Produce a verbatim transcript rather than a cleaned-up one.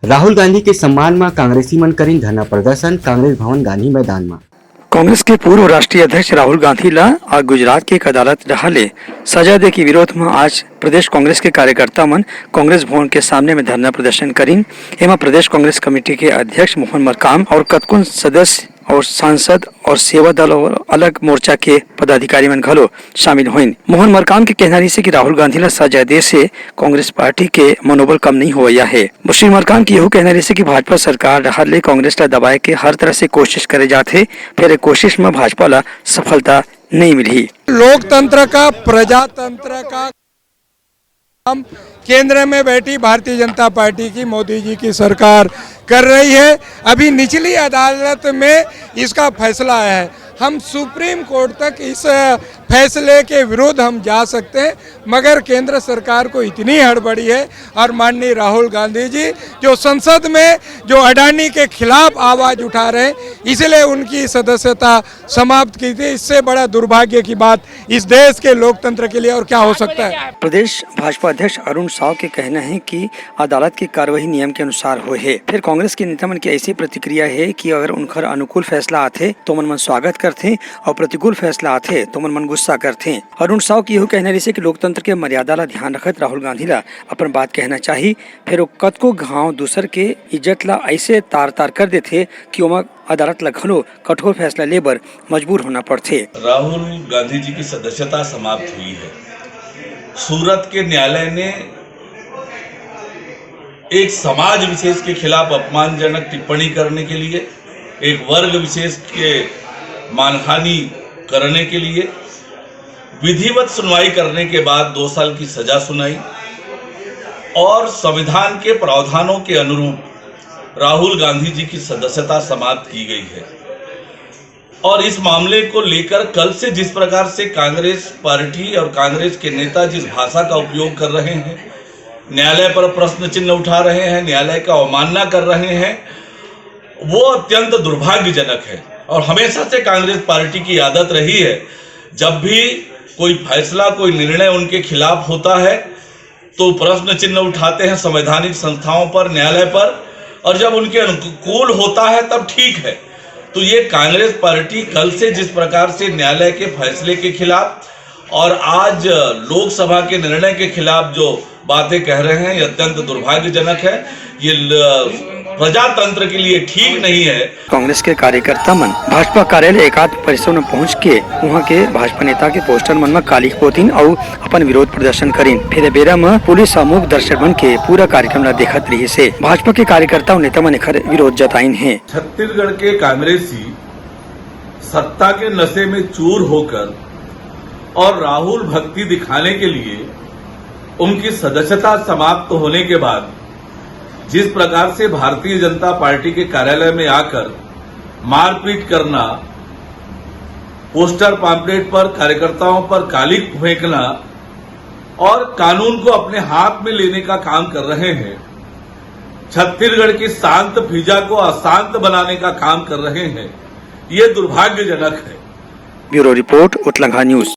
राहुल गांधी के सम्मान म कांग्रेसी मन करिन धरना प्रदर्शन कांग्रेस भवन गांधी मैदान म। कांग्रेस के पूर्व राष्ट्रीय अध्यक्ष राहुल गांधी ला आज गुजरात के एक अदालत डहार ले सजा दे के विरोध म आज प्रदेश कांग्रेस के कार्यकर्ता मन कांग्रेस भवन के सामने में धरना प्रदर्शन करिन। एमा प्रदेश कांग्रेस कमेटी के अध्यक्ष मोहन मरकाम और कतकोन सदस्य और सांसद और सेवा दल और अलग मोर्चा के पदाधिकारी मन घलो शामिल होइन। मोहन मरकाम के कहना रहिसे कि राहुल गांधी ला सजा दे से कांग्रेस पार्टी के मनोबल कम नहीं होवइया हे। श्री मरकाम के यहू कहना रहिसे कि भाजपा सरकार डहार ले कांग्रेस ला दबाए के हर तरह से कोशिश करे जाथे, फेर ए कोशिश म भाजपा ला सफलता नहीं मिलही। लोकतंत्र का, प्रजातंत्र का काम केंद्र में बैठी भारतीय जनता पार्टी की, मोदी जी की सरकार कर रही है। अभी निचली अदालत में इसका फैसला आया है। हम सुप्रीम कोर्ट तक इस फैसले के विरुद्ध हम जा सकते हैं, मगर केंद्र सरकार को इतनी हड़बड़ी है और माननीय राहुल गांधी जी जो संसद में जो अडानी के खिलाफ आवाज उठा रहे हैं, इसलिए उनकी सदस्यता समाप्त की थी। इससे बड़ा दुर्भाग्य की बात इस देश के लोकतंत्र के लिए और क्या हो सकता है? प्रदेश भाजपा अध्यक्ष अरुण साव के कहना है कि अदालत की कार्रवाई नियम के अनुसार होए हे। फेर कांग्रेस के नेता मन के ऐसी प्रतिक्रिया हे कि अगर उनकर अनुकूल फैसला आथे, तो मन मन स्वागत करथे, और प्रतिकूल फैसला आथे, तो मन मन गुस्सा करथे। अरुण साव के यहू कहना रहिसे कि लोकतंत्र के मर्यादा ला ध्यान रखत राहुल गांधी ला अपन बात कहना चाही, फेर वो कतको घाव दूसर के इज्जत ला ऐसे तार-तार कर देथे कि ओमा अदालत ला घलो कठोर फैसला ले बर मजबूर होना पड़थे। राहुल गांधी जी की सदस्यता समाप्त हुई है। सूरत के न्यायालय ने एक समाज विशेष के खिलाफ अपमानजनक टिप्पणी करने के लिए, एक वर्ग विशेष के मानहानि करने के लिए विधिवत सुनवाई करने के बाद दो साल की सजा सुनाई और संविधान के प्रावधानों के अनुरूप राहुल गांधी जी की सदस्यता समाप्त की गई है। और इस मामले को लेकर कल से जिस प्रकार से कांग्रेस पार्टी और कांग्रेस के नेता जिस भाषा का उपयोग कर रहे हैं, न्यायालय पर प्रश्न चिन्ह उठा रहे हैं, न्यायालय का अवमानना कर रहे हैं, वो अत्यंत दुर्भाग्यजनक है। और हमेशा से कांग्रेस पार्टी की आदत रही है, जब भी कोई फैसला, कोई निर्णय उनके खिलाफ होता है, तो प्रश्न चिन्ह उठाते हैं संवैधानिक संस्थाओं पर, न्यायालय पर, और जब उनके अनुकूल होता है, तब ठीक है। तो ये कांग्रेस पार्टी कल से जिस प्रकार से न्यायालय के फैसले के खिलाफ और आज लोकसभा के निर्णय के खिलाफ जो बातें कह रहे हैं, ये अत्यंत दुर्भाग्यजनक है। ये ल-, प्रजातंत्र के लिए ठीक नहीं है। कांग्रेस के कार्यकर्ता मन भाजपा कार्यालय एकाध परिसर में पहुंच के उहां के भाजपा नेता के पोस्टर मन में काली पोतिन अउ अपन विरोध प्रदर्शन करिन। फेर ए बेरा म पुलिस अउ मूक दर्शक मन के पूरा कार्यक्रम ला देखत रिहिस हे। भाजपा के कार्यकर्ता अउ नेता मन एखर विरोध जताइन हे। छत्तीसगढ़ के कांग्रेसी सत्ता के नशे में चूर होकर और राहुल भक्ति दिखाने के लिए उनकी सदस्यता समाप्त होने के बाद जिस प्रकार से भारतीय जनता पार्टी के कार्यालय में आकर मारपीट करना, पोस्टर, पम्फलेट पर कार्यकर्ताओं पर काली फेंकना और कानून को अपने हाथ में लेने का काम कर रहे हैं, छत्तीसगढ़ की शांत फिजा को अशांत बनाने का काम कर रहे हैं, ये दुर्भाग्यजनक है। Bureau report, Utlangha news.